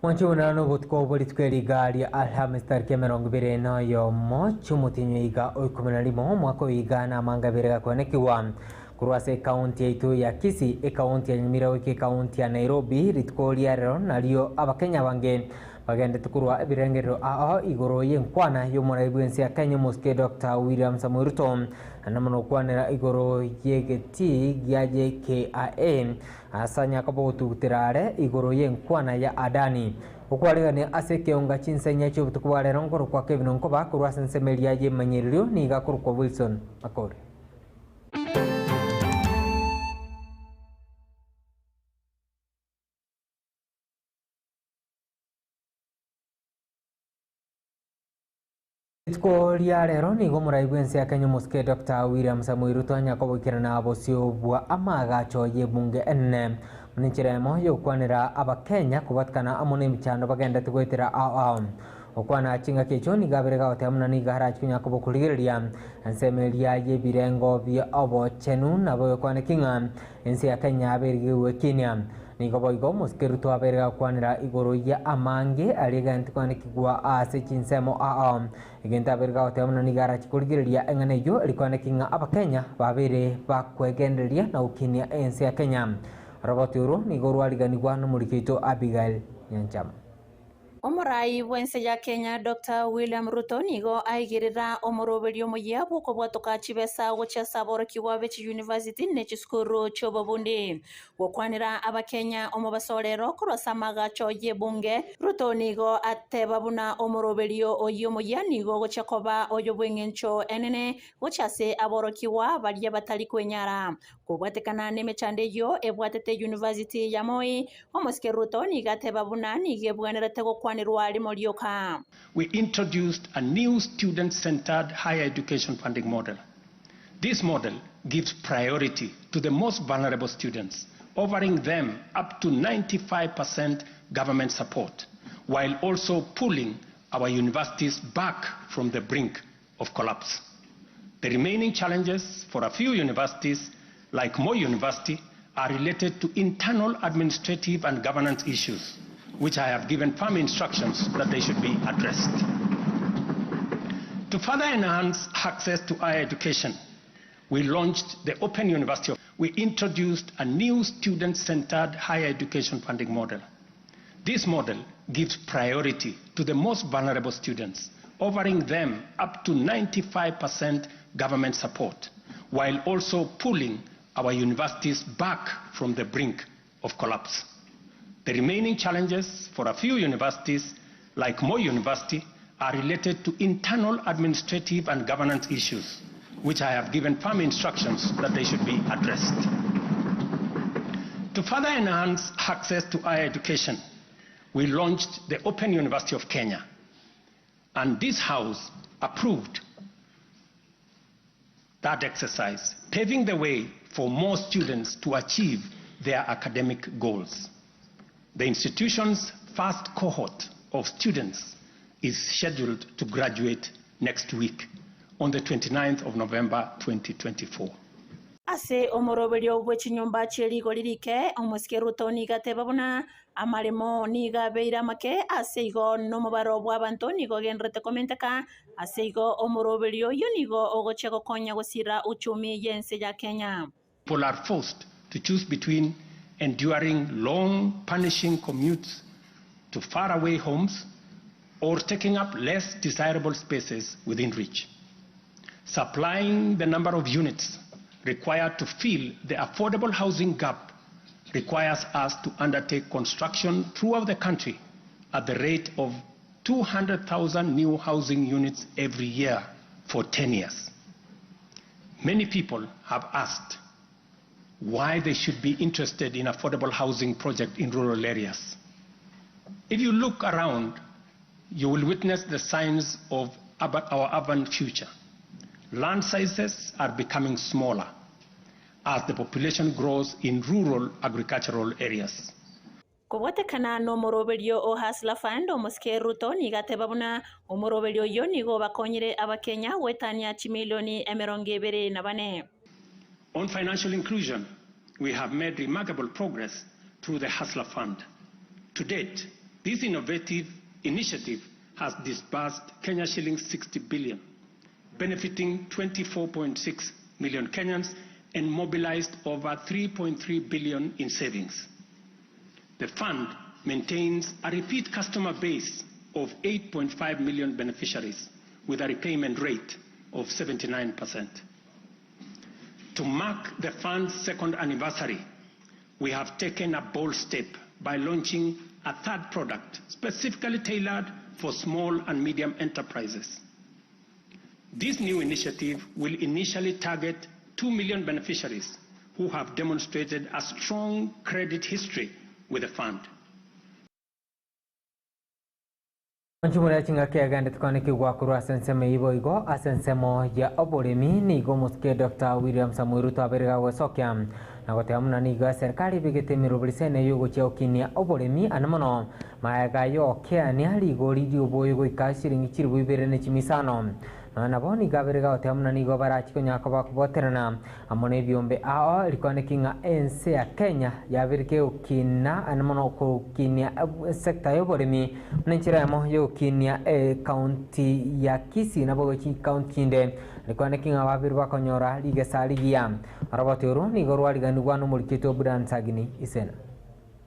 Mwanche buna nobotuko obwo rituko eri iga ria Alhamisi tariki 21 chiomotienyi oiga o 11 omwaka oyo iga namanga abere gakwenekigwa korwa ase ekaunti yaito ya Kisii, ekaunti ya Nyamira goika ekaunti ya Nairobi rituko ria rero nario abakenya abange bagendete korwa ebirengerero ao igoro y'enkwana y'omorai bw'ense ya Kenya omosike Doctor William Samoei Ruto naende mono gokwanera igoro y'egetii gia JKIA Ase anyakoba gotugutera are igoro y'enkwana ya Adani. Okwaregania ase ekeonga chinsenya chi'obotuko bwa rero nkorokwa Kevin Onkoba korwa ase ensemo eria y'emanyererio nigo akorokwa Wilson Makori. Rituko ria rero nigo omorai bw'ense ya Kenya omosike Doctor William Samoei Ruto anya koboikerana bosio bwa amaagacho y'ebunge enene buna enchera emo y'ogokwanera abakenya kobwatikana amo n'emichando bagendete goetera ao ao. Gokwana chingaki echio nigo abere gagoteba buna nigo arache konya kobokorigereria ensemo eria y'ebirengo bia obochenu nabo egokwaneki ng'a ense ya Kenya aberige gwekinia. Nigo boigo omosike Ruto abeire gakwanera igoro ya amange aria egento kwanekigwa ase chinsemo ao. Egento abeire gagoteba buna nigo arache korigereria eng'ana eyio erikwaneki ng'a abakenya babeire bakwegendereria na gokinia ense ya Kenya. Oroboti orwo nigo rwariganigwa nomoriki oito Abigail Nyanchama. Omorai bw'ense ya Kenya Doctor William Ruto nigo aigerera omoroberio omoyia bw'okobwatoka chibesa gochia ase aborokigwa be chiyunivasiti ne chisukuru chi'obobundi. Gokwanera abakenya omobaso rero korwa ase amagacho y'ebunge, Ruto nigo ateba buna omoroberio oyio omoyia nigo ogochia koba oyo bw'engencho enene gochia ase aborokigwa baria batari kwenyara. Kobwatekana nemechando eyio ebwatete University ya Moi, Omosike Ruto nigo ateba buna nigo ebwenerete gokwanerwa rimo rioka. We introduced a new student-centered higher education funding model. This model gives priority to the most vulnerable students, offering them up to 95% government support, while also pulling our universities back from the brink of collapse. The remaining challenges for a few universities, like Moi University, are related to internal administrative and governance issues, which I have given firm instructions that they should be addressed. To further enhance access to higher education, we launched the Open University. We introduced a new student-centered higher education funding model. This model gives priority to the most vulnerable students, offering them up to 95% government support, while also pulling our universities back from the brink of collapse. The remaining challenges for a few universities, like Moi University, are related to internal administrative and governance issues, which I have given firm instructions that they should be addressed. To further enhance access to higher education, we launched the Open University of Kenya, and this House approved that exercise, paving the way for more students to achieve their academic goals. The institution's first cohort of students is scheduled to graduate next week on the 29th of November 2024. Ase omoroberio bwe chinyomba chie rigori rike, omosike Ruto nigo ateba buna amaremo nigo abeire amake ase igo nomobaro bw'abanto nigo ogendererete komenteka ase igo omoroberio oyio nigo ogochia gokonya gosira uchumi y'ense ya Kenya. People are forced to choose between enduring long, punishing commutes to faraway homes or taking up less desirable spaces within reach. Supplying the number of units required to fill the affordable housing gap requires us to undertake construction throughout the country at the rate of 200,000 new housing units every year for 10 years. Many people have asked why they should be interested in affordable housing project in rural areas. If you look around, you will witness the signs of our urban future. Land sizes are becoming smaller as the population grows in rural agricultural areas. Kobwatekana nomoroberio o Hustler Fund, omosike Ruto nigo ateba buna omoroberio oyio nigo obakonyire abakenya goetania chimilioni 24. On financial inclusion, we have made remarkable progress through the Hustler Fund. To date, This innovative initiative has disbursed Kenya shillings 60 billion, benefiting 24.6 million Kenyans and mobilized over 3.3 billion in savings. The fund maintains a repeat customer base of 8.5 million beneficiaries with a repayment rate of 79%. To mark the fund's second anniversary, we have taken a bold step by launching a third product specifically tailored for small and medium enterprises. This new initiative will initially target 2 million beneficiaries who have demonstrated a strong credit history with the fund. Onchimore chingaki agendete kwanekigwa korwa ase ensemo eyio boigo ase ensemo ya oboremi nigo omosike Dr. William Samoei Ruto abeire gagwesokia na goteba buna nigo eserikari ebegete emeroberi sene yogochia gokinia oboremi ande mono magega yokeania rigori rioboyo goika shilingi chilifu ibere ne chimisano. Nonya nabo nigo abeire gagoteba buna nigo barachi konya koba kobwaterana amo nebiombe ao rikwaneki ng'a ense ya Kenya yabeire kegokina ande mono gokinia esector yoboremi buna enchera eyemo yogokinia ecounty ya Kisii nabo chicounty chinde rikwaneki ng'a babeire bakonyora rigesa rigiya. Oroboti oro nigo rwariganigwa nomoriketi o Brian Sagini Isena.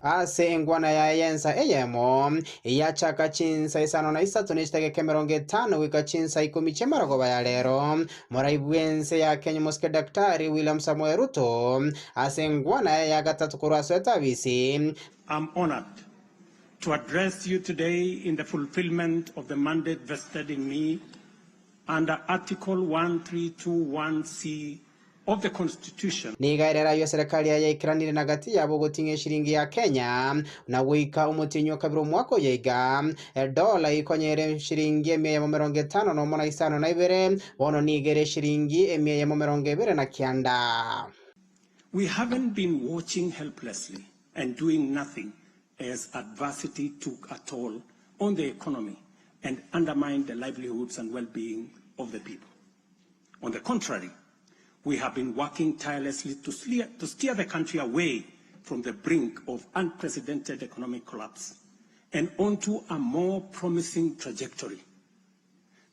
Ase engwana yaye y'ensa eyemo, eyachaka chinsa isano na isato ne chidageka emerongo etano goika chinsa ikomi chi'emarogoba ya rero, morai bw'ense ya Kenya omosike Daktari William Samoei Ruto, ase engwana yaye ya gatato korwa ase etabisi, I'm honored to address you today in the fulfillment of the mandate vested in me under Article 1321C of the Constitution. Nigo ere erayo eserekari yaye yaikeranire na gati yabo ogoting'a eshiringi ya Kenya, na goika omotienyi o kabere omwaka oyo iga, edola ikonyere eshiringi emia eyemo merongo etano nomo na isano na ibere, bono nigo ere eshiringi emia eyemo merongo ebere na kianda. We haven't been watching helplessly and doing nothing as adversity took a toll on the economy and undermined the livelihoods and well-being of the people. On the contrary, we have been working tirelessly to steer, to steer the country away from the brink of unprecedented economic collapse and onto a more promising trajectory.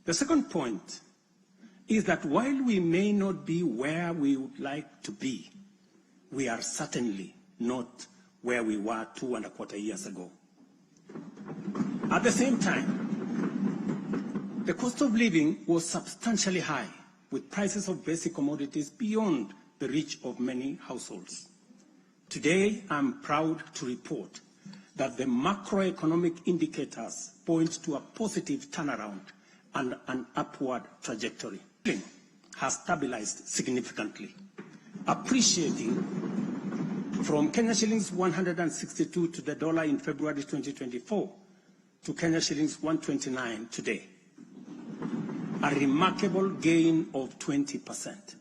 The second point is that while we may not be where we would like to be, we are certainly not where we were 2.25 years ago. At the same time, the cost of living was substantially high, with prices of basic commodities beyond the reach of many households. Today, I'm proud to report that the macroeconomic indicators point to a positive turnaround and an upward trajectory. Has stabilized significantly, appreciating from Kenya shillings 162 to the dollar in February 2024 to Kenya shillings 129 today, a remarkable gain of 20%.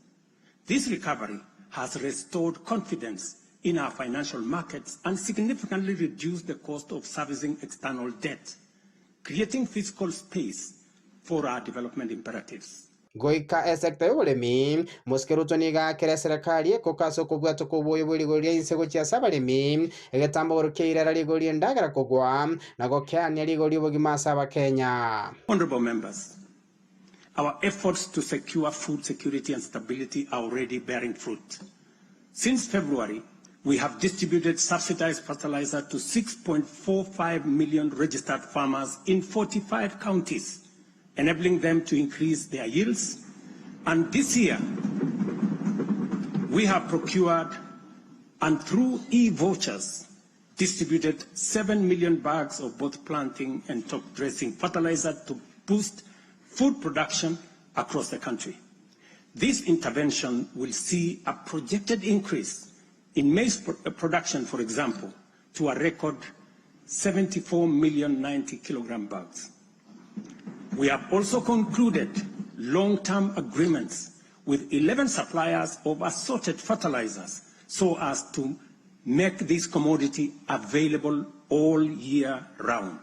This recovery has restored confidence in our financial markets and significantly reduced the cost of servicing external debt, creating fiscal space for our development imperatives. Goika esector y'oboremi, Mosike Ruto nigo akera eserekari ekoka ase okobwatoka oboyo bwe rigori ria inse gochia ase abaremi, egetambogoro kia irera rigori ri'endagera kogwa, na gokeania rigori ri'obogima ase Abakenya. Honourable members, our efforts to secure food security and stability are already bearing fruit. Since February, we have distributed subsidized fertilizer to 6.45 million registered farmers in 45 counties, enabling them to increase their yields. And this year, we have procured and through e-vouchers distributed 7 million bags of both planting and top dressing fertilizer to boost food production across the country. This intervention will see a projected increase in maize production, for example, to a record 74 million 90 kilogram bags. We have also concluded long-term agreements with 11 suppliers of assorted fertilizers so as to make this commodity available all year round.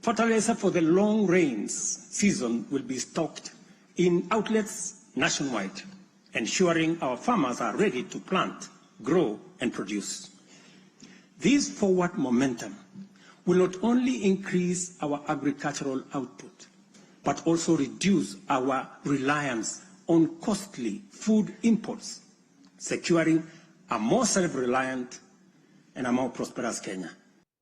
Fertilizer for the long rains season will be stocked in outlets nationwide, ensuring our farmers are ready to plant, grow, and produce. This forward momentum will not only increase our agricultural output, but also reduce our reliance on costly food imports, securing a more self-reliant and a more prosperous Kenya.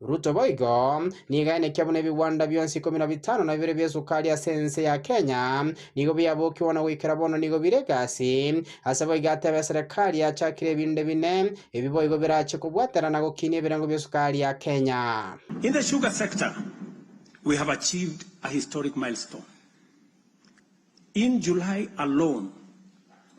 Ruto boigo nigo aenekia buna ebigwanda bionsi ikomi na bitano na bibere bi'esukari ase ense ya Kenya nigo biabokigwa na goikera bono nigo bire egasi ase boigo atebe eserekari yachakire ebinde bine ebi boigo birache kobwatana na gokinia ebirengo bi'esukari ya Kenya. In the sugar sector, we have achieved a historic milestone. In July alone,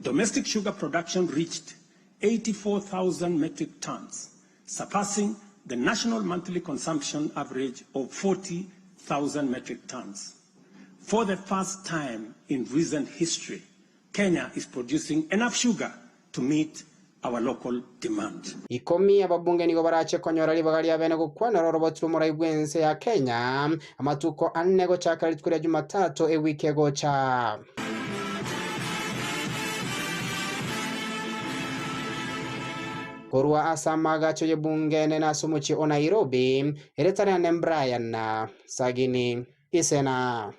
domestic sugar production reached 84,000 metric tons, surpassing the national monthly consumption average of 40,000 metric tons. For the first time in recent history, Kenya is producing enough sugar to meet our local demand. Ikomi ababunge nigo barache konyora ribaga ria bene gokwanera oroboti rw'omorai bw'ense ya Kenya amatuko ane gochaka rituko ria Jumatatu ewiki egocha. Korwa ase amagacho y'ebunge enene ase omochie o Nairobi, eretare ane Brian Sagini Isena.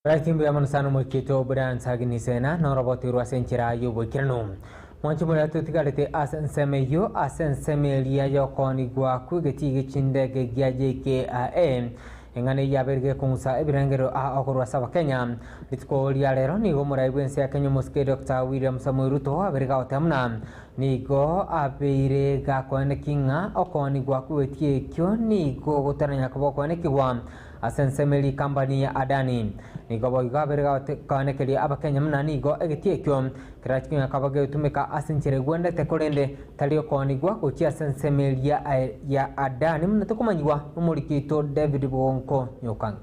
Right mbuya mono sana omoikito Brian Sagini Isena norobotirwe ase enchera y'oboikeranu. Mwanchi moria totigarete ase ensemo eyio ase ensemo eria yokoonigwa kw'egetii gechindege gia JKIA eng'ana eyio yabeire gekong'usa ebirengero aa okorwa ase abakenya. Rituko ria rero nigo omorai bw'ense ya Kenya omosike Dr William Samoei Ruto abeire gagoteba buna nigo abeire gakoeneki ng'a okoonigwa kw'egetii ekio nigo gotaranya koba okoenekigwa ase ensemo eria ekampani ya Adani. Nigo boigo abeire gakoenekeria abakenya buna nigo egetii ekio kerache konya koba gegotumeka ase enchera egwendete korende tari okoonigwa gochia ase ensemo eria ya Adani buna tokomanyigwa nomoriki oito David Bogonko Nyokang'e.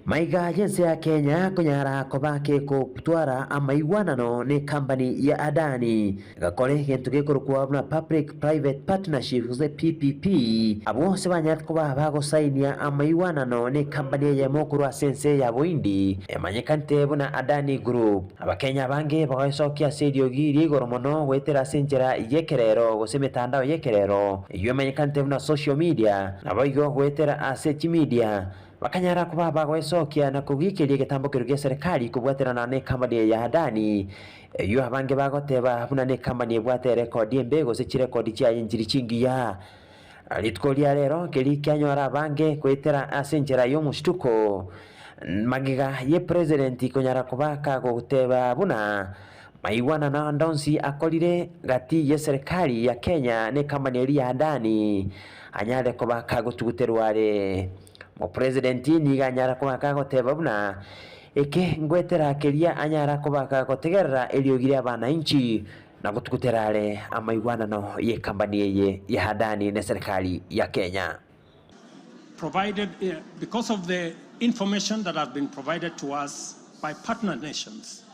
Maiga y'ense ya Kenya konyara koba kegotwara amaigwanano n'ekampani ya Adani gakore egento gekorokwa buna Public Private Partnership gose PPP, abwo ase banyarete koba bagosainia amaigwanano n'ekampani eyemo korwa ase ense ya Bohindi emanyekanete buna Adani Group. Abakenya abange bagaesokia ase eriogi ria igoro mono goetera ase enchera y'ekerero gose emetandao y'ekerero eyio emanyekanete buna social media, naboigo goetera ase chimedia Bakanyara koba bagoesokia na kogiikeria egetambokero gia serikali kobwaterana nekambani eye ya Adani, eyio abange bagoteba buna nekambani ebwate erekodi embe gose chirekodi chiaye nchiri chingiya. Rituko ria rero nkeri kianyora abange goetera ase enchera y'omostuko magega ye president konyara koba kagoteba buna maigwanano ande onsi akorire gati yeserikali ya Kenya nekambani eria ya Adani anyare koba kagotuguterwa are. Omopresidenti nigo anyara koba kagoteba buna eke ngoetera keria anyara koba kagotegerera eriogi ri'abanainchi na gotugutera are amaigwanano y'ekambani eye ya Adani ne serikali ya Kenya. Provided, because of the information that has been provided to us by partner nations,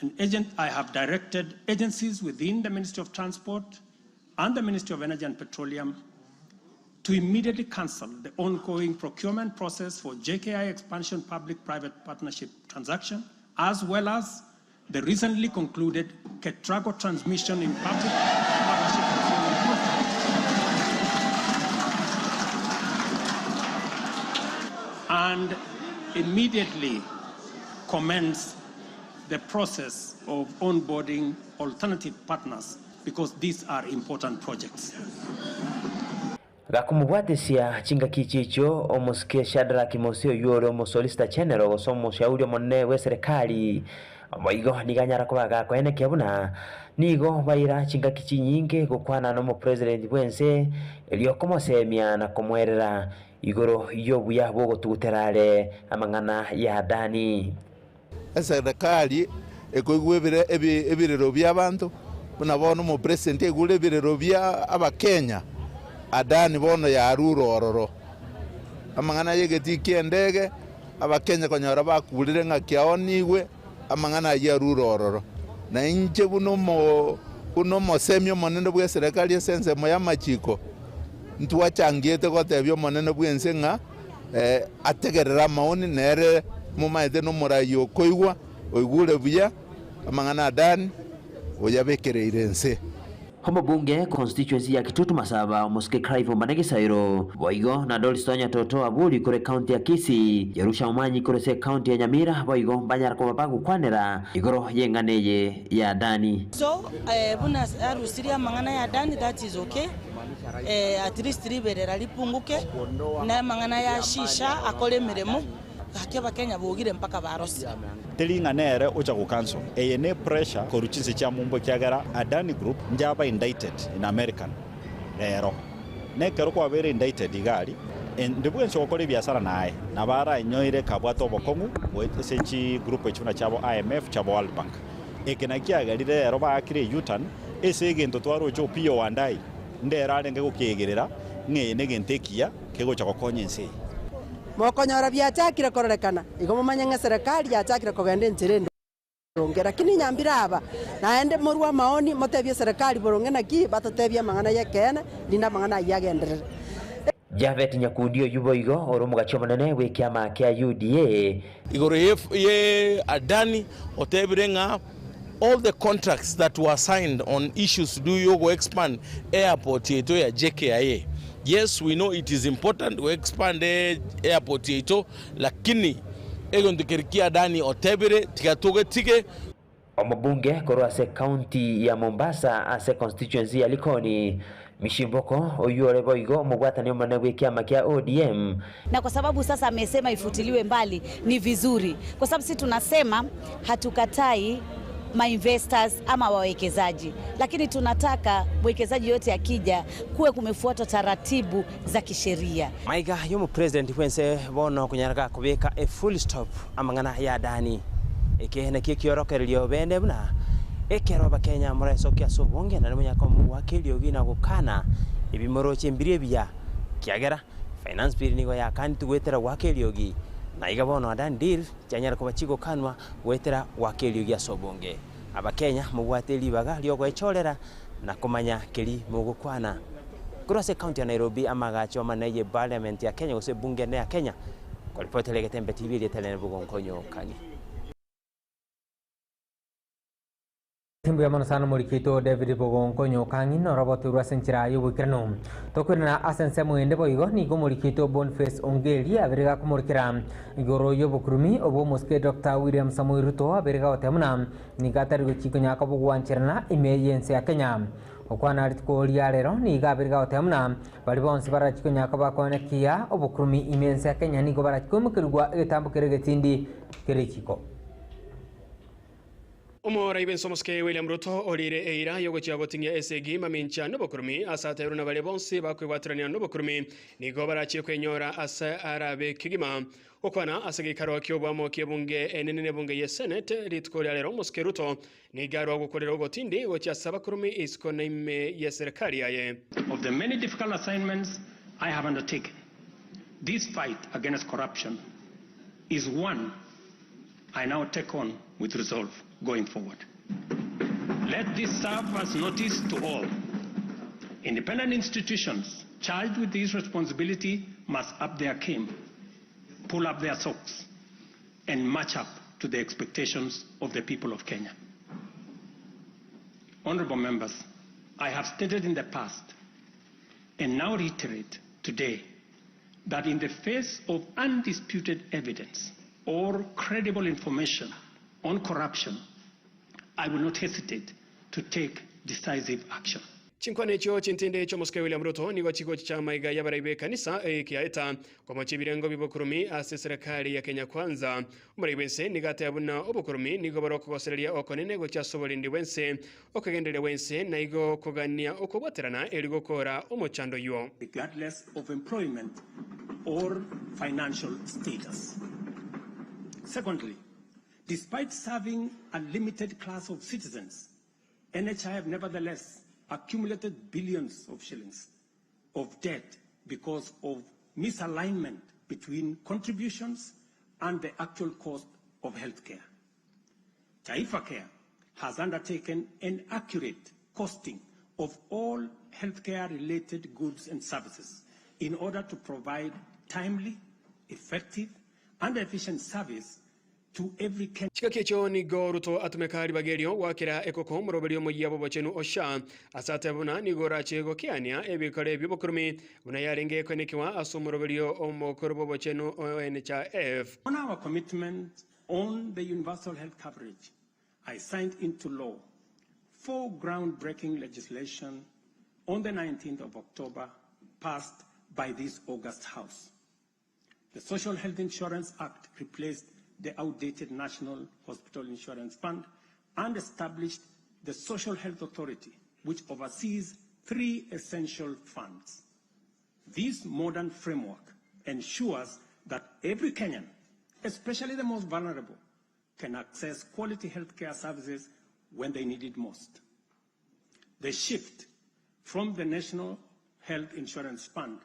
an agent, I have directed agencies within the Ministry of Transport and the Ministry of Energy and Petroleum to immediately cancel the ongoing procurement process for JKI expansion public-private partnership transaction, as well as the recently concluded Ketraco transmission in public partnership procurement process. And immediately commence the process of onboarding alternative partners, because these are important projects. Gakomobwatesia chingaki echi echio omosike Shadrack Mose oyio ore omosolicitor general gose omoshauri omonene bw'eserekari boigo nigo anyara koba gakoenekia buna nigo baira chingaki chinyinge gokwana nomopresident bwense erio komosemia na komoerera igoro y'obuya bw'ogotugutera are amang'ana ya Adani. Eserekari ekoigwa ebire ebi ebirero bi'abanto, buna bono omopresident aigure ebirero bia abakenya, Adani bono yarure ororo. Amang'ana y'egetii ki'endege, abakenya konyora bakurire ng'a kiaonigwe, amang'ana ayio arure ororo. Na inche buna omo buna omosemi omonene bw'eserekari ase ensemo y'amachiko, ntwachangiete gotebia omonene bw'ense ng'a ategerere amaoni, nere momaete nomoraia okoigwa, oigure buya amang'ana a Dani, oyabekereire ense. Omobunge constituency ya Kitutu Masaba omosike Clive Ombane Gisairo, boigo na Doris Tonya Toto Aburi korwa ecounty ya Kisii, Jerusha Omanyi korwa ase ecounty ya Nyamira boigo mbanyara koba bagokwanera igoro y'eng'ana eye ya Adani. So buna arusirie amang'ana ya Adani that is okay, at least riberera ripunguke, na amang'ana ya shisha akore emeremo. Gaki abakenya bogire mpaka barosire. Teri ng'a nere ocha go cancel. Eye ne pressure korwa chinse chia mumbo ekiagera Adani Group njaba indicted in American rero. Nekero kwabeire indicted iga aria, ende bwensi ogokora ebiasara naye nabo arainyoire kabwate obokong'u ase chi group echi buna chiabo IMF chiabo World Bank. Eke nakio kiagerire rero baakire e U-turn ase egento twaroche Opiyo Wandayi ndero arenge gokeegerera ng'a eye negento ekiya kegocha gokonya ense eye. Mokonyora biachakire kororekana, igo momanye ng'a eserekari yachakire kogenda enchera endonge. Lakini nyambire aba, naende morue amaoni, motebie eserekari boronge naki batotebie amang'ana y'ekeene, rinde amang'ana ayio agenderere. Japhet Nyakundi oyio boigo ore omogachi omonene bw'ekiama kia UDA. Igoro ye Adani otebire ng'a all the contracts that were signed on issues to do yogo expand airport yaito ya JKIA. Yes, we know it is important go expand airport yaito lakini egento keria kia Adani otebire tiga togetige. Omobunge korwa ase county ya Mombasa ase constituency ya Likoni, Mishi Mboko, oyio ore boigo omobwatani omonene bw'ekiama kia ODM, Na kwa sababu sasa amesema ifutiliwe mbali ni vizuri, kwa sababu sisi tunasema hatukatai mainvestors ama wawekezaji, lakini tunataka mwekezaji yote akija kuwe kumefuatwa taratibu za kisheria. Maiga y'omopresident bwense bono okonyara kobeka e full stop amang'ana ya Adani. Eke nakio ekiorokererio bende buna ekero abakenya moresokia ase obonge naende monyare koba mogoaka eriogi na gokana ebimoroche mbiria ebiya kiagera finance bill nigo yakanetwe goetera goaka eriogi na iga bono Adani deal chianyara koba chigokanwa goetera goaka eriogi ase obonge. Abakenya mobwate ribaga riogoechorera na komanya keri mogokwana. Korwa ase ecounty ya Nairobi amagacho amanene ye parliament ya Kenya gose ebunge ene ya Kenya koripotera egetembe TV erieta riane Bogonkonyo Kang'e. Mbuya mono sana omoriki oito David Bogonkonyo Kang'e norobote rwa ase enchera y'oboikeranu. Tokoirana ase ensemo ende boigo nigo omoriki oito Boniface Ongeri abere gakomorikera igoro y'obokurumi obwo omosike Doctor William Samoei Ruto abere gagoteba buna nigo atari gochia konyaka bogwancherana ime y'ense ya Kenya. Gokwana rituko ria rero nigo abere gagoteba buna baria bonsi barachie konyaka bakoenekia obokurumi ime y'ense ya Kenya nigo barachie koimokerigwa egetambo kere egetindi kere rikiko. Omorai bw'ense omosike William Ruto orire eira y'ogochia goting'ia esegi mamincha nobokurumi ase ateirwe na baria bonsi bakwebwaterania nobokurumi nigo barachie kwenyora ase arabe kegima. Gokwana ase geikaro ki'oboamo ki'ebunge enene n'ebunge ye Senate rituko ria rero omosike Ruto nigo arwa gokorera ogotindi gochia ase abakurumi isiko na ime y'eserekari yaye. Of the many difficult assignments I have undertaken, this fight against corruption is one I now take on with resolve going forward. Let this serve as notice to all. Independent institutions charged with this responsibility must up their game, pull up their socks, and match up to the expectations of the people of Kenya. Honorable members, I have stated in the past and now reiterate today that in the face of undisputed evidence or credible information on corruption, I will not hesitate to take decisive action. Chinkwana echio chintinde chi'omosike William Ruto nigo chigochicha amaiga y'abarai b'ekanisa ekiaeta komochia ebirengo bi'obokurumi ase eserekari ya Kenya Kwanza. Omorai bw'ense nigo ateba buna obokurumi nigo bore okogosereria okonene gochia ase oborendi bw'ense, okogendereria gw'ense na igo kogania okobwaterana eri gokora omochando oyio. Regardless of employment or financial status. Secondly, despite serving a limited class of citizens, NHIF nevertheless accumulated billions of shillings of debt because of misalignment between contributions and the actual cost of healthcare. Taifa Care has undertaken an accurate costing of all healthcare-related goods and services in order to provide timely, effective, and efficient service to every Kenyan. Chingaki echio nigo Ruto atumeka ribaga erio goakera ekoko omoroberi omoyia bw'obochenu o SHA, ase atebe buna nigo orache gokeania ebikore bi'obokurumi buna yarenge koenekiwa ase omoroberio omokoro bw'obochenu o NHIF. On our commitment on the universal health coverage, I signed into law four groundbreaking legislation on the 19th of October passed by this August House. The Social Health Insurance Act replaced the outdated National Hospital Insurance Fund and established the Social Health Authority, which oversees three essential funds. This modern framework ensures that every Kenyan, especially the most vulnerable, can access quality healthcare services when they need it most. The shift from the National Health Insurance Fund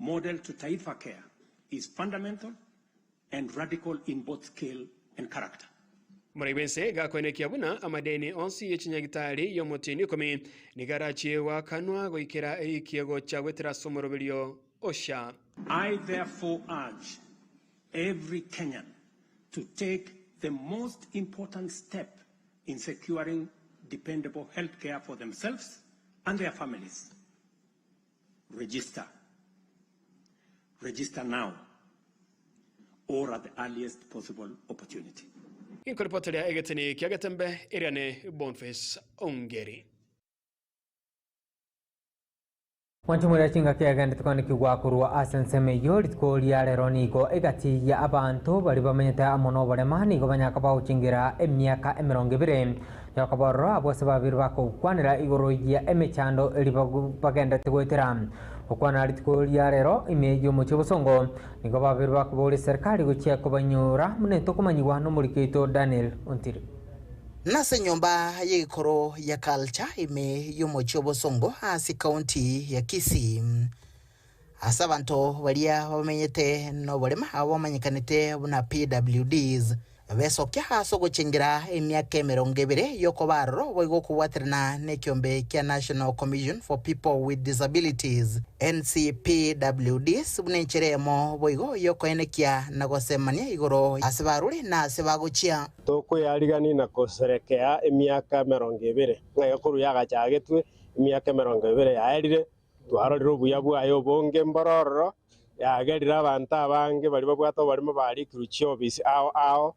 model to Taifa Care is fundamental and radical in both scale and character. Moraigwe ense gakoenekia buna amadeni onsi ye chinyagitari y'omotienyi ikomi nigo arachie goakanwa goikera erikie gocha goetera ase omoroberio o SHA. I therefore urge every Kenyan to take the most important step in securing dependable health care for themselves and their families. Register. Register now or at the earliest possible opportunity. Ginkoripoteria egeteni kia Getembe, Eriane Bonface Ongeri. Mwanchumura chingaki agendete kwandikigwa korwa ase ensemo eyio rituko ria rero nigo egati ya abanto bari bamenyete amo na oborema nigo banyaka bagochingera emiaka emerongo ebere yokobororo abwo ase babere bakokwanera igoro ya emechando eri bagendete goetera gokwana rituko ria rero ime ya omochie obosongo nigo babere bakoboria serikali gochia kobanyora buna etokomanyiwa na omoriki Daniel Ontiri. Nase nyomba y'egekoro ya culture ime y'omochie obosongo ase county ya Kisii ase abanto baria bamenyete noborema abo bamanyekanete buna PWDs besokia ase ogochengera emiaka emerongo ebere yokobaroro boigo okobwaterana na ekiombe kia National Commission for People with Disabilities NCPWDs buna enchera emo boigo yokoenekia na gosemania igoro ase barure na ase bagochia. Tokweyarigani na koserekea emiaka emerongo ebere, ng'a ekorwa yagachagetwe emiaka emerongo ebere yaerire, twarorire obuya bwaye obonge mborororo, yagerire abanto abange baria babwate oboremo barikirwe chiofisi ao ao,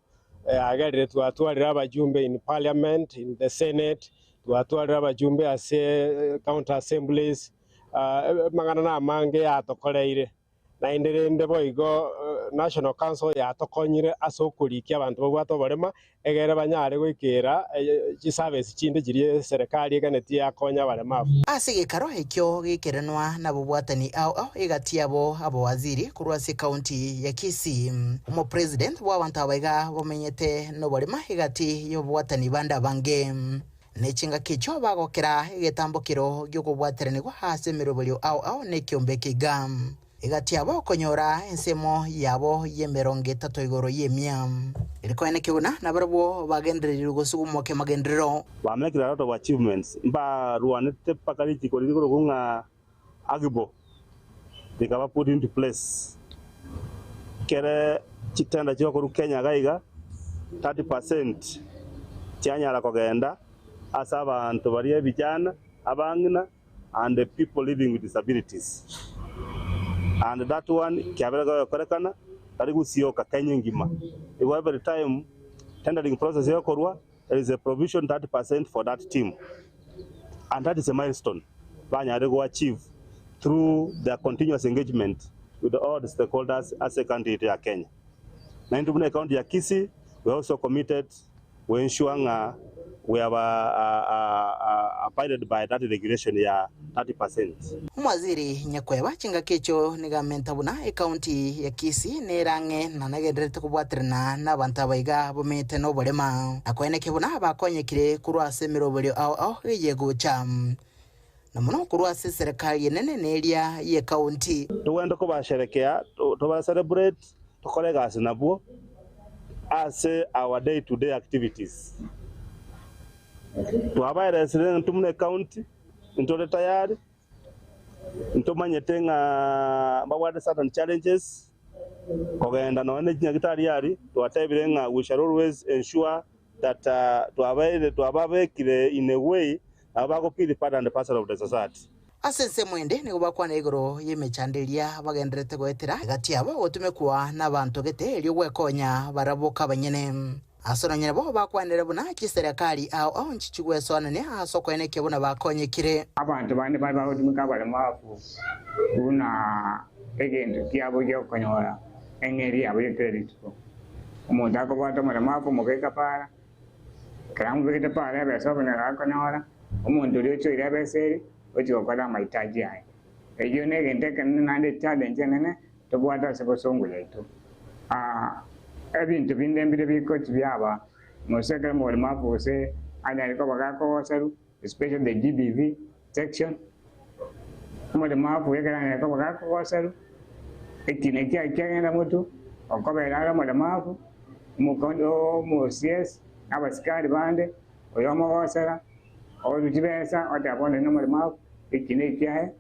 yagerire twatwarire abajumbe in parliament, in the senate, twatwarire abajumbe ase county assemblies, amang'ana na amange yatokoreire. Naende rende boigo National Council yatokonyire ase okorikia abanto babwate oborema egere banyare goikera chiservice chinde chiria serikali eganetie yakonya abaremavu. Ase gekaro ekio gekerenwa nabobwatani ao ao egati yabo abawaziri korwa ase county ya Kisii. Omopresident bwa abanto abaiga bamenyete noborema egati y'obobwatani bande abange. Nechingaki echio bagokera egetambokero gi'okobwateranigwa ase emeroberio ao ao na ekiombe ekiga. Egati abo okonyora ensemo yabo y'emerongo etato igoro y'emia. Erikoeneki buna nabarabwo bagendereire gosugumwa kemagenderero. Bamekire a lot of achievements mbarwanete mpaka rituko riria rikorokwa ng'a AGBO rikaba put into place. Kere chitenda chigokorwa Kenya iga iga 30% chianyara kogenda ase abanto baria ebijana, abang'ina and the people living with disabilities and that one kiabere gegokorekana tari gosioka Kenya engima. Igo every time tendering process egokorwa there is a provision 30% for that team and that is a milestone banyarire go achieve through their continuous engagement with all the stakeholders ase ecounty yaito ya Kenya. Naintwe buna ecounty ya Kisii we are also committed we ensure ng'a we have abided by that regulation ya 30%. Omwaziri Nyakweba chingaki echio nigo amenta buna ecounty ya Kisii nere ang'e na nagendererete kobwaterana nabanto abaiga bomete noborema na koenekia buna bakonyekire korwa ase emeroberio ao ao eye gocha na mono korwa ase eserekari enene na eria y'ecounty. Togende kobasherekea, toba celebrate, tokore egasi nabwo ase our day to day activities. Twabaeresire intwe buna ecounty, ntore tayari, ntomanyete ng'a mbabwate certain challenges, Kogenda nonya ne chinyagitari aria, twatebire ng'a we shall always ensure that twabaire twababekire in a way nabo bago feel part and parcel of the society. Ase ensemo ende nigo bakwana igoro y'emechando eria bagendererete goetera egati yabo gotumekwa nabanto gete erio gwekonya barabwo kabanyene. Ase nonya nabo bakwanire buna chiserekari ao ao nchichigwesoanania ase okoenekia buna bakonyekire. Abanto bande baria bagotumeka abaremafu buna egento kiabo gi'okonyora eng'eria yabo ya kera rituko. Omonto akobwata omoremafu omobeka para, ekero amobegete para ebesa obonyora akonyora, omonto oria ochoire ebesa eria, ochia gokora amahitaji aye. Eyio negento ekenene naende echallenge enene tobwate ase bosongo yaito. Ebinto binde mbire bikochi biaba gose ekero omoremafu gose anyare koba gakogoserwa, especially the GBV section, omoremafu ekero anyare koba gakogoserwa, ekina ekiaye kiagenda motwe, okobera are omoremafu, omo CS, na abasikari bande, oyo omogosera, Orue chibesa, otebe bono inde nomoremabu, eki nekiaye,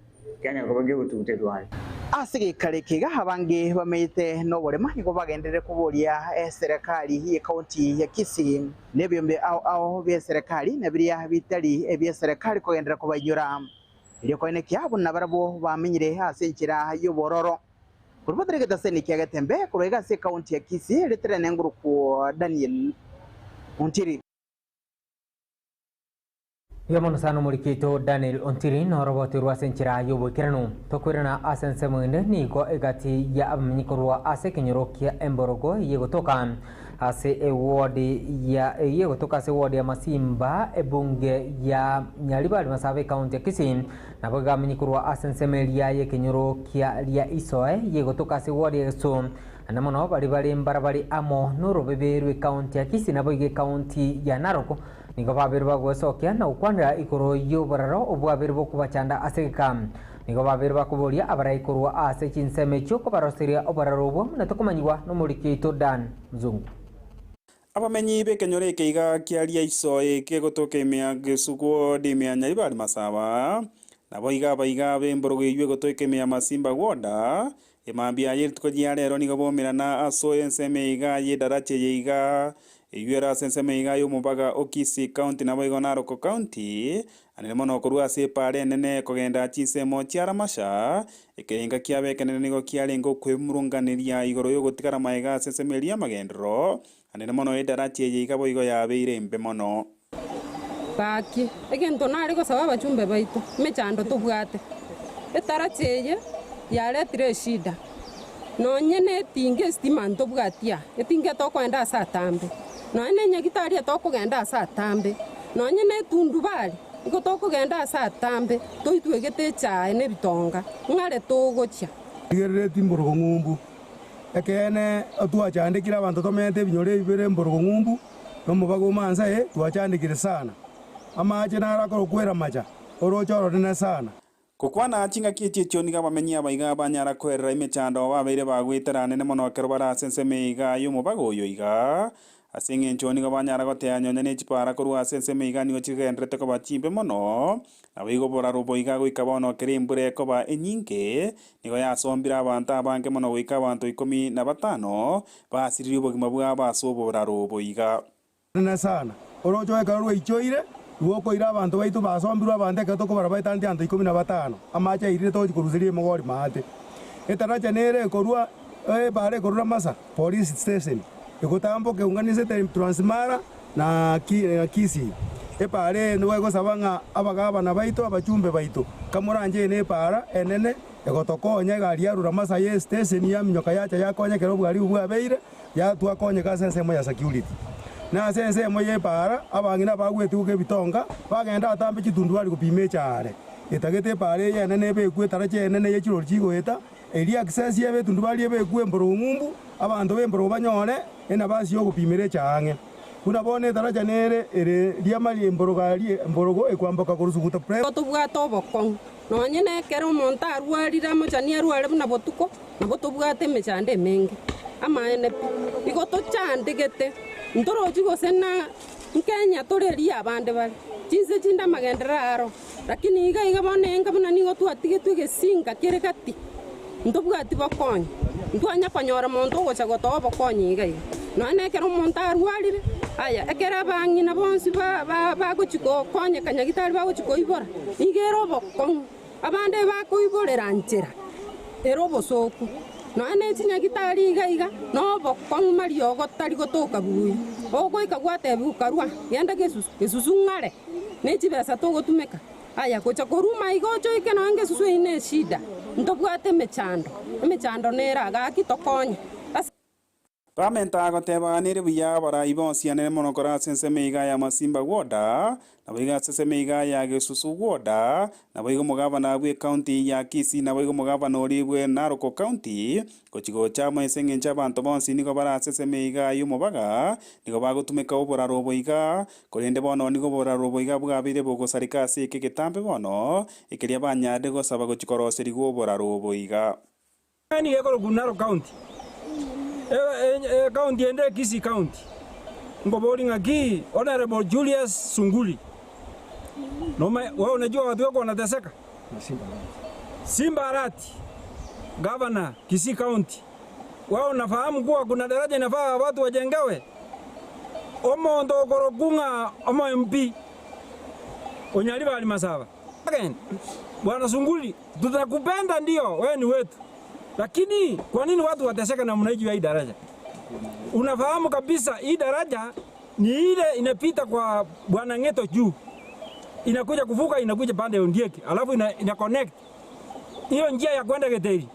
kianyare koba kegotuguterwa aye. Ase gekare eke iga abange bamenyete noborema nigo bagenderere koboria eserekari y'ecounty ya Kisii na ebiombe ao ao bi'eserekari na biria bitari ebi'eserekari kogenderera kobainyora erio koenekia buna barabwo bamenyire ase enchera y'obororo. Korwa batari getaseni kia Getembe korwa iga ase ecounty ya Kisii ritere nengurukwo Daniel Ontiri. Mbuya mono sana omoriki oito Daniel Ontiri noroboti rwa ase enchera y'oboikeranu. Tokoirana ase ensemo ende nigo egati ya abamenyi korwa ase ekenyoro kia Emborogo eyio egotoka ase eward ya eyio egotoka ase eward ya Masimba ebunge ya Nyaribari Masaba ecounty ya Kisii nabo iga abamenyi korwa ase ensemo eria y'ekenyoro kia Ria Isoe eyio egotoka ase eward ya Gesusu Naende mono baria bare mbarabare amo norobebe rw'ecounty ya Kisii naboigo ecounty ya Narok Nigo babeire bagwesokia na gokwanera igoro y'oboraro obwabeire bokobachanda ase egeka. Nigo babeire bakoboria abarai korwa ase chinsemo echio kobaroseria oboraro obwo buna tokomanyigwa nomoriki oito Dan Mzungu. Abamenyi b'ekenyoro eke iga kiaria iso eke gotoka ime ya Gesuku ime ya Nyaribari Masaba, naboigo abaiga b'emborogo eyio egotoka ime ya Masimba Woda, Emambia ye rituko ria rero nigo bomerana ase ensemo iga y'edaracha eye iga, eyio ere ase ensemo iga y'omobaga o Kisii County naboigo Narok County, anene mono korwa ase epaara enene kogenda chinsemo chia Ramasha. Ekerenga kiabo ekenene nigo kiarenge okwemurunganeria igoro y'ogotigara magega ase ensemo eria y'amagenderero, anene mono edaracha eye iga boigo yabeire embe mono. Gaki, egento nare gosaba abachumbe baito, emechando tobwate. Etaracha eye yaretire eshida, nonye netinga estima ntobwati aa, etinga etokogenda ase atambe, nonye ne enyagitari etokogenda ase atambe, nonye ne etundubari igo tokogenda ase atambe, toitwegete echae na ebitonga, ng'are togochia. Rigereretie mborogo ng'umbu, ekeene twachandekire abanto tomente ebinyoro ebi bire mborogo ng'umbu, na omobaga o mansae twachandekire sana. Amache naro akorokwa eramacha, orooche oronene sana. Gokwana chingaki echi echio nigo abamenyi aba iga banyara koerera emechando babeire bagoetera anene mono ekero bare ase ensemo eye iga y'omobaga oyo iga. Ase engencho nigo banyara gotea nonye ne chipara korwa ase ensemo iga nigo chigendererete koba chimbe mono, Naboigo oboraro boiga goika bono ekero embura ekoba enyinge, nigo yasombire abanto abange mono goika abanto ikomi na batano basiririe obogima bwabo ase oboraro boiga. Nene sana, orooche ekero rwaichoire, rwokoira abanto baito basombirwe abanto ekero tokobara baetaneti anto ikomi na batano, amache airire togochia koruseria emogori maate. Etaracha nere ekorua epaara ekorura Masa police station, egotamboka eunganisete Transmara na Kisii. Epaara eye nigo egosaba ng'a abagabana baito abachumbe baito kamoranche ene epaara enene egotokonya egari yarura Masa ye station yaminyoka yacha yakonya ekero obwaribu bwabeire yatwakonyeka ase ensemo ya security. Na ase ensemo y'epaara abang'ina bagwetiguka ebitonga bagenda atambe chitundubari gopima echaare etagete epaara eye enene ebekwe etaracha enene ye chirori chigoeta Erio access y'ebitundu baria ebekwe emborogo ng'umbu, abanto b'emborogo banyore enabasi y'ogopimera echaang'e. Buna bono etaracha nere ere riamari emborogo aria emborogo ekwamboka korwa Suguta Prep. Nigo tobwate obokong'u, nonye nekero omonto arwarire amochani arware buna botuko, nabo tobwate emechando emenge. Amaene pi, igo tochandegete, ntorochi gose na Nkenya tore eria abande bare, chinse chinde amagenderero aro. Lakini iga iga bono enga buna nigo twatigetwe egesinka kere gati, ntobwati bokonyi. Ntwanya konyora monto ogocha gotoa obokonyi iga iga. Nonya nekero omonto arwarire, aya, ekero abang'ina bonsi bagochia gokonyeka nyagitari bagochia koibora, nigo ere obokong'u. Abande bakoiborera nchera ere obosooku. Nonya ne chinyagitari iga iga, nobokong'u mariogo tari gotoka buya. Ogoika gwatebiwa karua, genda gesusu, gesusu ng'are, ne chibesa togotumeka. Aya, gocha korwa maiga oche oike nonya ngesusu eyio neshida, ntobwate emechando, emechando nere gaki tokonye. Ase. Bamenta goteba, Nere buya abarai bonsi anene mono kore ase ensemo iga ya Masimba Woda, naboigo ase ensemo iga ya Gesusu Woda, naboigo omogavana bw'ecounty ya Kisii, naboigo omogavana oria bwe Narok County, gochi gocha amo ase eng'encho abanto bonsi nigo bare ase ensemo iga y'omobaga, nigo bagotumeka oboraro obo iga, Korende bono nigo oboraro obo iga bwabeire bogosareka ase eke egetambe bono, ekeria banyarire gosaba gochia koroserigwa oboraro obo iga. Nigo ekorokwa Narok County, ecounty ende Kisii County. Nkoboria ng'aki Honourable Julius Sunguli, noma wewe unajua watu wako wanateseka? Simba Arati, Governor Kisii County. Wewe unafahamu kuwa kuna daraja inafaa watu wajengewe? Omonto okorokwa ng'a omo MP Onyaribari Masaba. Again, Bwana Sunguli, tutakupenda ndio, wewe ni wetu. Lakini kwa nini watu wateseka namna hii juu ya hii daraja? Unafahamu kabisa hii daraja ni ile inapita kwa Bwana Ng'eto juu. Inakuja kuvuka inakuja pande ya Ondieki, alafu ina connect hiyo njia ya kwenda Geteri.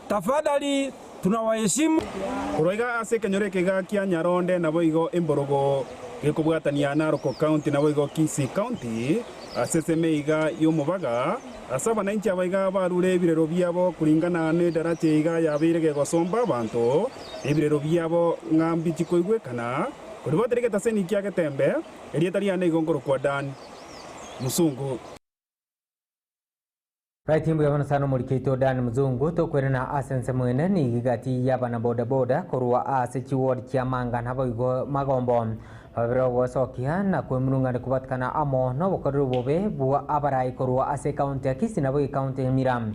Tafadhali tunawaheshimu. Korwa iga ase ekenyoro eke iga kia Nyaronde naboigo emborogo gekobwatania Narok County naboigo Kisii County ase eseme iga y'omobaga ase abananchi aba iga barure ebirero biabo kuringana nedaracha iga yabeire gegosomba abanto ebirero biabo ng'a mbichi koigwekana koribotera egetaseni kia Getembe erieta riane igo nkorokwa Dan Musungu. Right mbuya mono sana omorikeito Dan Mzungu tokwerana ase ensemo ende nigo egati y'abana boda boda korwa ase chiward chia Manga naboigo Magombo babere ogosokia na kwemurungania kobatikana amo nobokoreri obobe bwa abarai korwa ase ecounty ya Kisii naboigo ecounty ya Nyamira.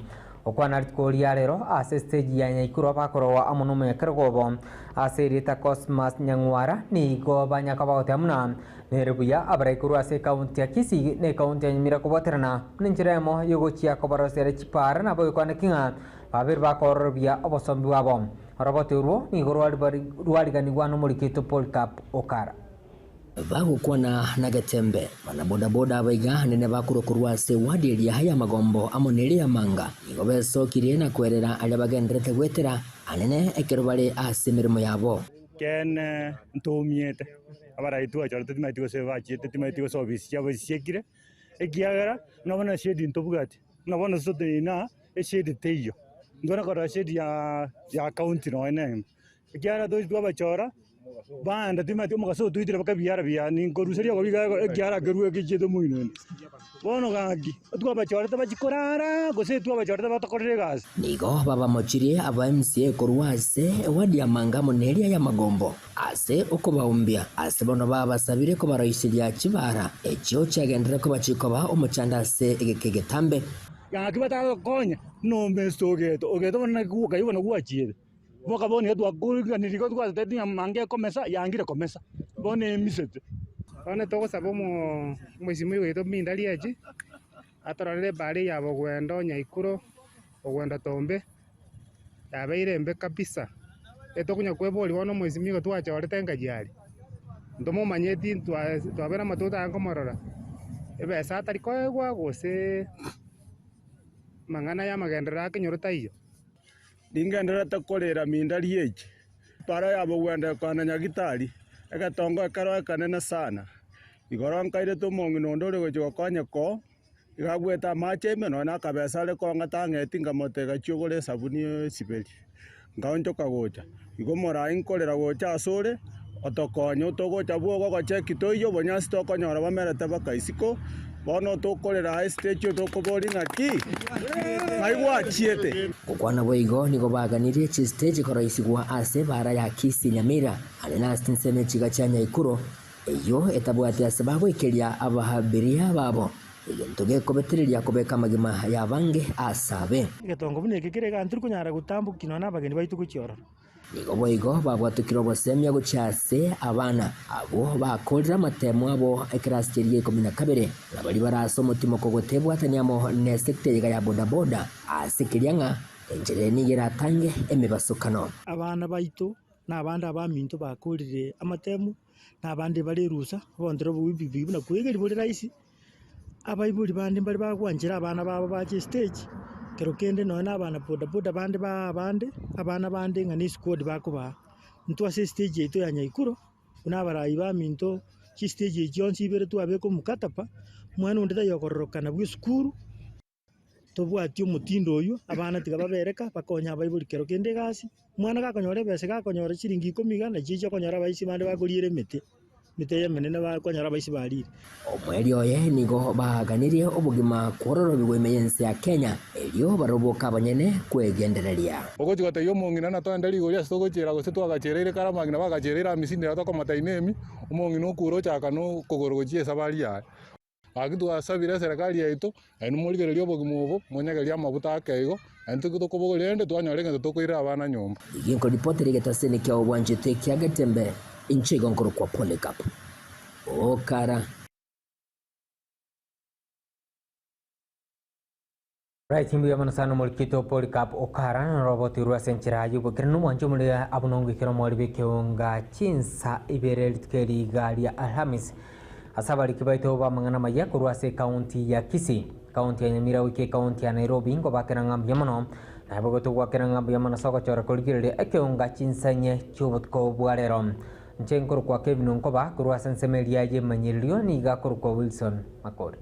Okwana rituko ria rero ase stage ya Nyaikuro bakoroa amo nomonyakerogo obo ase erieta Cosmas Nyang'wara nigo banyaka bagoteba buna Nere buya abarai korwa ase ekaunti ya Kisii na ekaunti ya Nyamira kobwaterana buna enchera eyemo y'ogochia kobarosera chipaara naboigokwaneki ng'a babere bakoororobia obosombi bwabo. Oroboti orwo nigo rwariganigwa nomoriki oito Polycarp Okara. Bagokwana na Getembe, banabodaboda abaiga anene bakorwa korwa ase ewadi eria y'amagombo amo neria y'amanga, nigo besokirie na kwerera aria bagendererete goetera anene ekero bare ase emeremo yabo. Ekeene ntomiete, abarai twachorete timaeti gose bachiete timaeti gose ofisi chiabo chisiekire, ekiagera buna bono eshade ntobwati, buna bono ase toteneine aa, eshade teiyo. Ntobwate korora eshade ya ya county nonye na eyemo, ekiagera tochi twabachora, baenda timanyeti omogaso otoitire mpaka ebiara biane nkoruseria obobe iga ekiara kerue gechiete omoino ime. Bono gaki, twabachorete bachie korara, gose twabachorete batokorere egasi. Nigo babamochirie aba MCA korwa ase ewadi ya Manga amo neria y'Amagombo ase okobaumbia ase bono babasabire kobaroiseria chibara echio chiagenderere koba chikoba omochando ase egeka egetambe. Gaki batagokonya nomesa ogeto, ogeto bono naki gwoka bono gwachiete. Boka bono iga twakoringanirie igo twatebirie ng'a manga ekomesa, yangire komesa, bono emisete. Bono togosaba omoisimwa oito Minda Riachi, atororere ebara eye ya Bogwendo Nyaikuro, Bogwendo Tombe, yabeire embe kabisa. Etokonya kweboria bono omoisimwa igo twachorete engachi aria, ntomomanyeti twabeire amatuko totari komorora, ebesa atari koegwa gose amang'ana ya amagenderero akenyoro taiyo. Ningendererete korera minda riache, para yabo gwenda ekona Nyagitari, egetongo ekero ekenene sana. Igoro nkairete omong'ina onde ore gochia gokonya koo, iga agwete amache ime nonya na akabesa are kong'a tang'eti nkamotebia gachia ogore esabuni esiberie. Nkaonchoka gocha, igo omorai nkorera gocha asore, otokonye otogocha bwogo ogocheki toiyo obonyansi tokonyora bamerete baka isiko, bono tokorera aye stage tokoboria ng'aki? Ng'ai gwachiete? Gokwana boigo nigo baganirie chistage koroisigwa ase ebaara ya Kisii Nyamira are nase chinsemo echiga chia Nyaikuro, eyio etabwati ase bagoikeria ababiria babo. Egento gekobetereria kobeka amagima y'abange ase abe. Egetongo buna eke kere iga ntiri konyara gotambokia nonya nabageni baito gochia ororo. Nigo boigo babwatokire obosemia gochia ase abana abwo bakorire amatemo abo ekerasi keria gia 12, na baria bare ase omotimoko gotebwatania amo nesekta eyega ya bodaboda, ase keria ng'a enchera eye nigo eratange emebasokano. Abana baito na abande abaminto bakorire amatemo, na abande bare erusa, obontoro bwe buna koegeria bore rahisi. Abaibori bande mbare bagwanchera abana babo bache estage, kero kende nonye na abana bodaboda bande baa abande, abana bande ng'a na esquad bakobaa. Intwe ase estage yaito ya Nyaikuro, buna abarai baminto chistage echi chionsi ibere twabeka omokataba, omwana onde taiyo okororokana bwa esukuru. Tobwati omotindo oyio, abana tiga babereka bakonye abaibori kero kende egasi, omwana gakonyora ebesa gakonyora chiringi ikomi iga nachi echi okonyora abaisi bande bakoriera emete, emete eye emenene bakonyora abaisi barire. Omoerio oye nigo baaganirie obogima kwororobigwa ime y'ense ya Kenya, erio baroboke abanyene kwegendereria. Ogochia gotebia omong'ina natoende rigori ase togochiera gose twagachereire kare amang'ina bagachereire amisini ero tokomotebia nemi, omong'ina okure ochaka na okogoro gochia esabari yaye. Gaki twasabire eserekari yaito, nainwe morigererie obogima obo, monyegerie amabuta ake igo, naintwe ki tokobogoria rende twanyora egento tokoirera abana nyomba. Nigo nkoripotera egetaseni kia obwanchete kia Getembe, inche igo nkorokwa Polycarp. Okara. Right, mbuya mono sana omorikito Polycarp Okara norobotirwe ase enchera y'obokera n'omwancho omore abunongo ekero omori b'ekeunga chinsa ibere rituko eri iga ria Alhamis ase abariki baito b'amang'ana amaya korwa ase ekaunti ya Kisii, ekaunti ya Nyamira goika ekaunti ya Nairobi ngobakera ng'a mbuya mono naye gotogwakera ng'a mbuya mono ase ogochora korigereria ekeunga chinsa inye chi'obotuko bwa rero. Inche nkorokwa Kevin Onkoba korwa ase ensemo eria y'emanyererio niga akorokwa Wilson Makori.